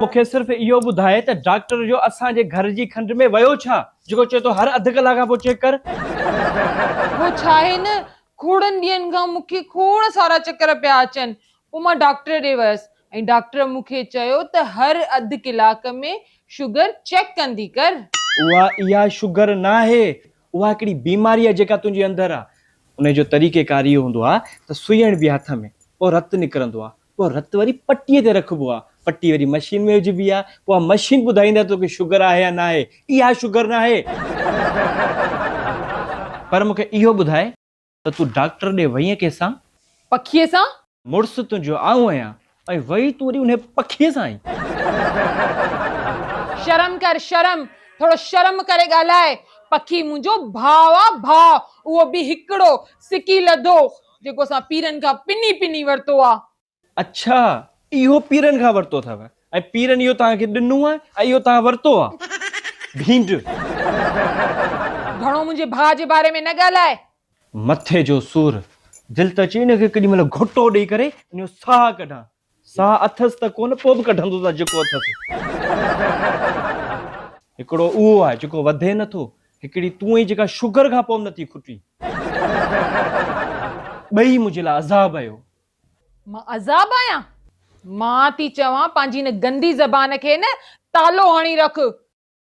مون کي صرف اهو ٻڌاء ته ڊاڪٽر جو اسان جي گهر جي کنڊ ۾ ويو ڇا، جيڪو چئي ٿو هر اڌ ڪلاڪ کان پوء چيڪ ڪر. هو ڇا آهي نه، کوڙن ڏينهن کان مون کي کوڙ سارا چڪر پيا اچن، پوء مان ڊاڪٽر ڏي ويس ۽ ڊاڪٽر مون کي چيو ته هر اڌ ڪلاڪ ۾ شگر چيڪ ڪندي ڪر. اها اها شگر ناهي، اها هڪڙي بيماري آهي جيڪا تنهنجي اندر آهي. ان جو طريقيڪار اهو هوندو آهي ته سئي هڻبي آهي هٿ ۾، پوء رت نڪرندو آهي، پوء رت وري پٽيء تي رکبو آهي، پٽي وري مشين ۾ وجهبي آهي، پوء اها مشين ٻڌائيندي آهي ته توکي شگر آهي يا ناهي. اها شگر ناهي. پر مون کي اهو ٻڌاء ته تون ڊاڪٽر ڏي وئينء ڪنهن سان؟ پکيء سان؟ مڙس تنهنجو آئون آهيان ۽ وئي تون وري انهيء پکيء سان آهين. شرم ڪر شرم، ٿورو شرم ڪري ڳالهاء. پکي منهنجو ڀاء آ ڀاء، اهو به هڪڙو، سڪي لڌو، جيڪو اسان پيرن کان پني پني ورتو آ. اڇا اهو پيرن کان ورتو اٿو ۽ پيرن اهو توهان کي ڏنو آهي ۽ اهو توهان ورتو آ. ڀينڊ. گهڻو منهنجي ڀاء جي باري ۾ نه ڳالهاء. مٿي جو سور، دل ته چئي ان کي ڪيڏي مهل گهٽو ڏئي ڪري ان جو ساهه ڪڍان. ساهه اٿس ته ڪونه پوء به ڪڍندو ته جيڪو اٿس. هڪڙو اهو آهي جيڪو وڌي نٿو، هڪڙي تون آهين جيڪا شگر کان پوء به نٿي کٽين. ٻئي منهنجي لاء عذاب آهيو. مان عذاب آهيان؟ مان ٿي چوان پنهنجي ان گندي زبان کي نه تالو هڻي رک.